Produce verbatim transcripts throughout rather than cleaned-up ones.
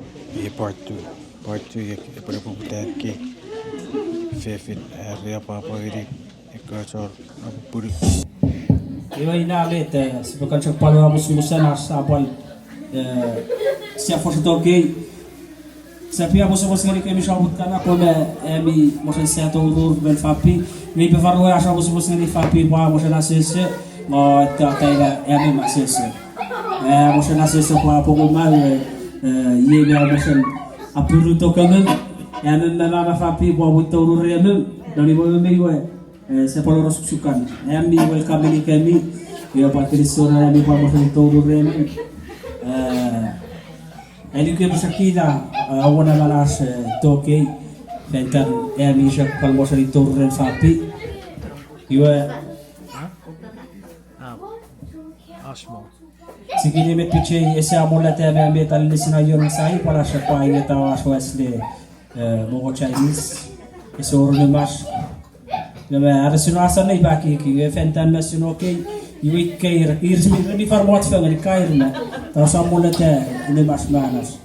Iei part two. Part two, iei epwe poputa kei fefin are apwapwa ngeni ekkoch chon apupunu. Iwe ina met, eh, sipwe kan chok pwal amusumusen ach sa pwal, eh, sia fos tokei. Sia pia musomus ngeni kemi soput kana pwe ami mochen sia tourur ren Fapi. Nge ipe faroe ach amusomus ngeni Fapi pwe a mochen asese, nge ita taina ami mochen asese. Eh, mochen asese pwe a punguma, eh, eh, iei mi a mochen apiru tokemem, ami me mama Fapi pwe a pwe tourur emem, non imwemi iwe, eh, sia pwal oro suksukan. Ami welcome ngeni kemi, iwe pwal kinisou ren ami pwe a mochen tourur emem. Eh, Ai nuku pwe sia kina, eh, awona manach, eh, tokei, fan itan ami chok pwal mochen tourur ren Fapi. Iwe, sikini met pichei ese amolata me met allisin aion sai pwal ach pwa iwe tawas was le, eh, mongo Chinese. Ese orun mas. Nge me are sino asan nei pakiki, nge fan itan me sino kei, iwe kei, ir, ir mi, mi far mwat fengen, kair me, ta sa moleta, ine mas manas.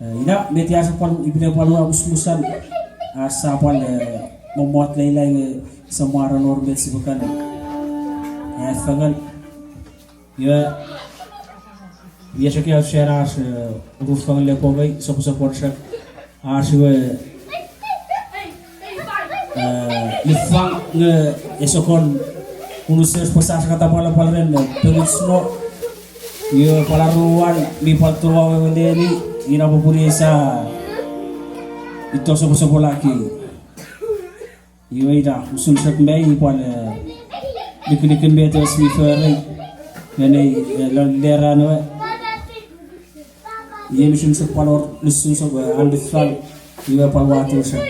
Eh, ina, met ia sa pwal, ipine pwal ua musmusan, asa pwal, eh, momwat leilai nge, samwara nor met sipukan. Eh, fengen. Iwe, iwe chok ia usen ach, eh, urur fengen le pwomei, soposopon chok. Ach iwe, eh, lifang nge esokon unusen pwe sa sakata pwal pwal ren, eh, pengen sno. Iwe pwal aruan mi pwal toau ewe neni, ina popun ei sa ito soposopo laki. Iwe ina, usun chok mei pwal, eh, likilikin met ewe si mi fori, nge nei, eh, lon leran ewe. Iei mi usun chok pwal wor, usun chok, eh, an lifang, iwe pwal wato chok.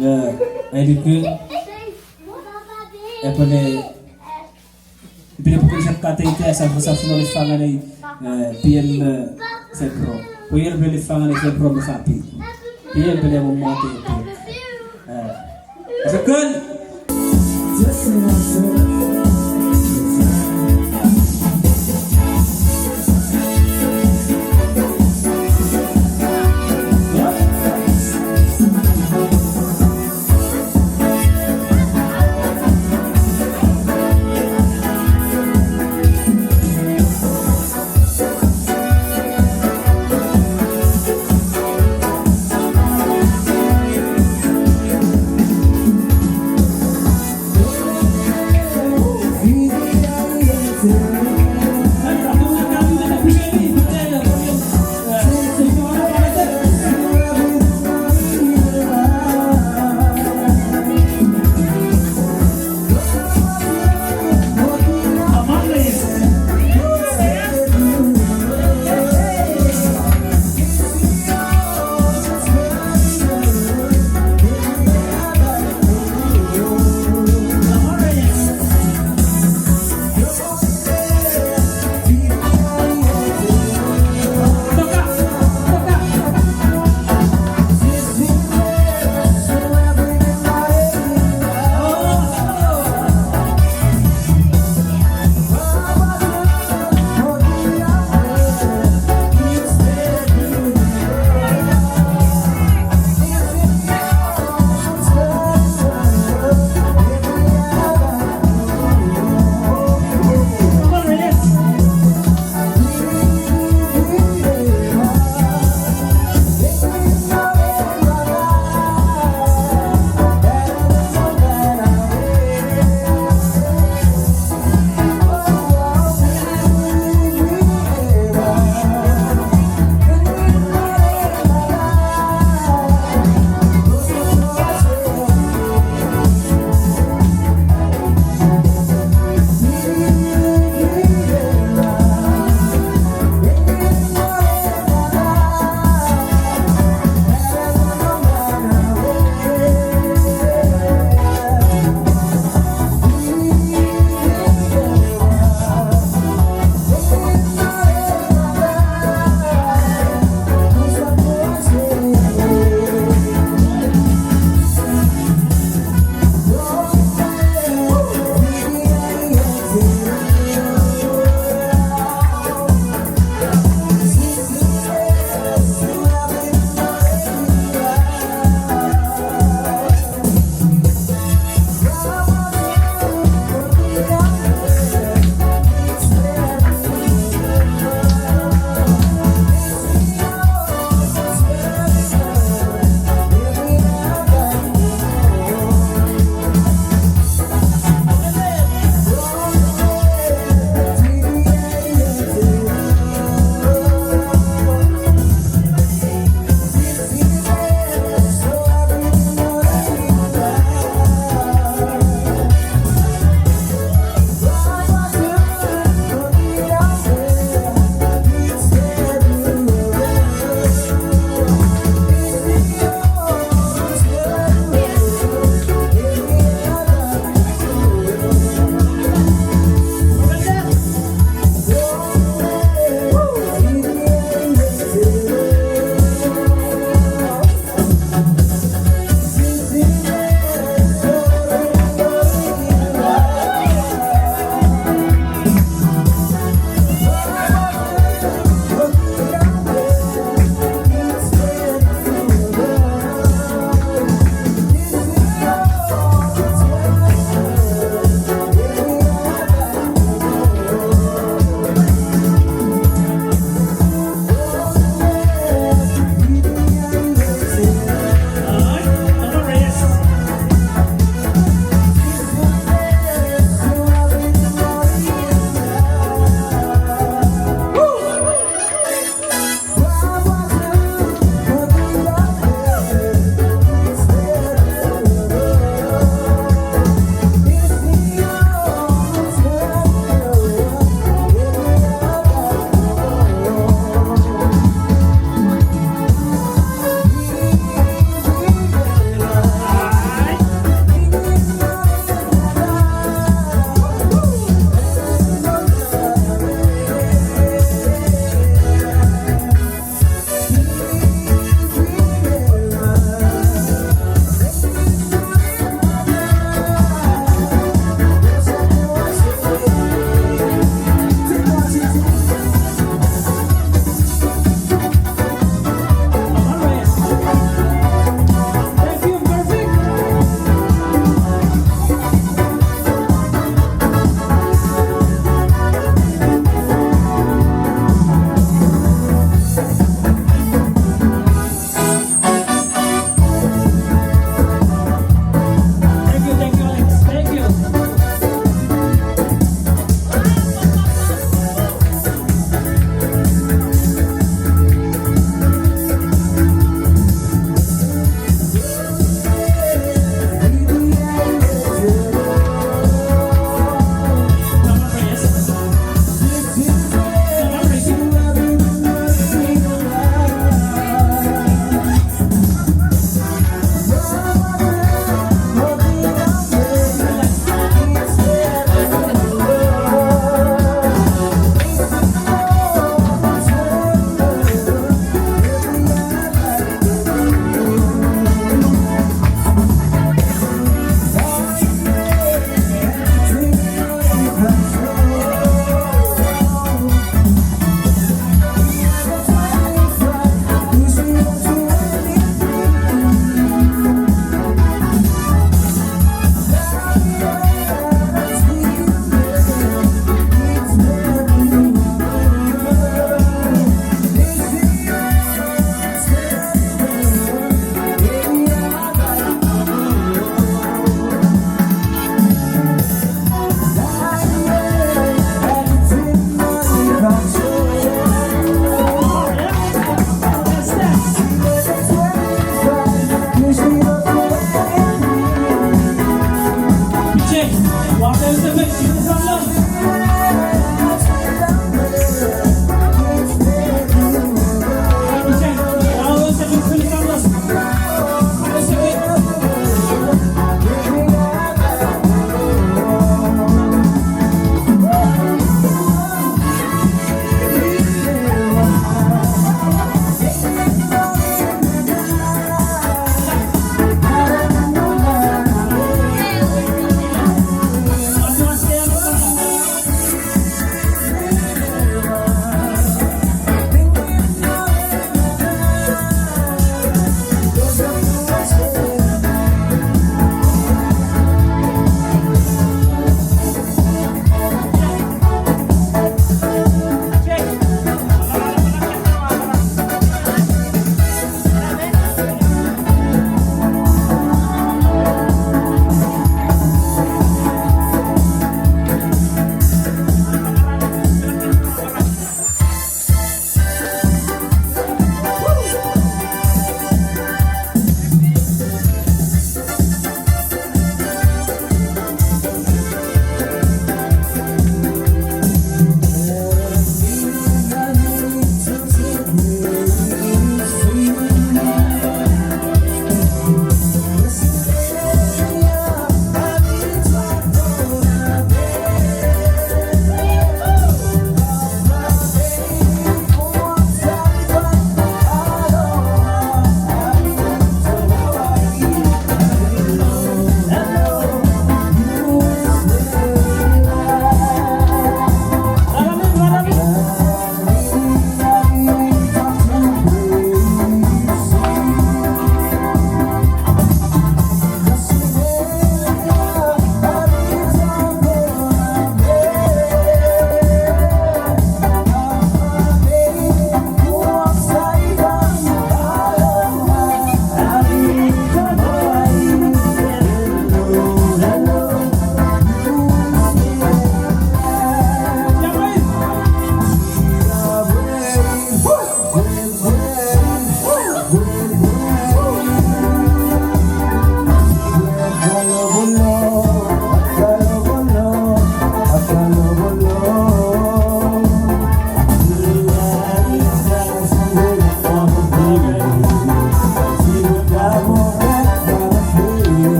Eh, ai nuku, epwene Ipine pukun sak kateita sa, sa sino lifang ngeni, eh, P M, eh, Febro. Pwe ir pwe lifang ngeni Febro me Fapi. P M pwe le mo mate. Eh. Asa kun.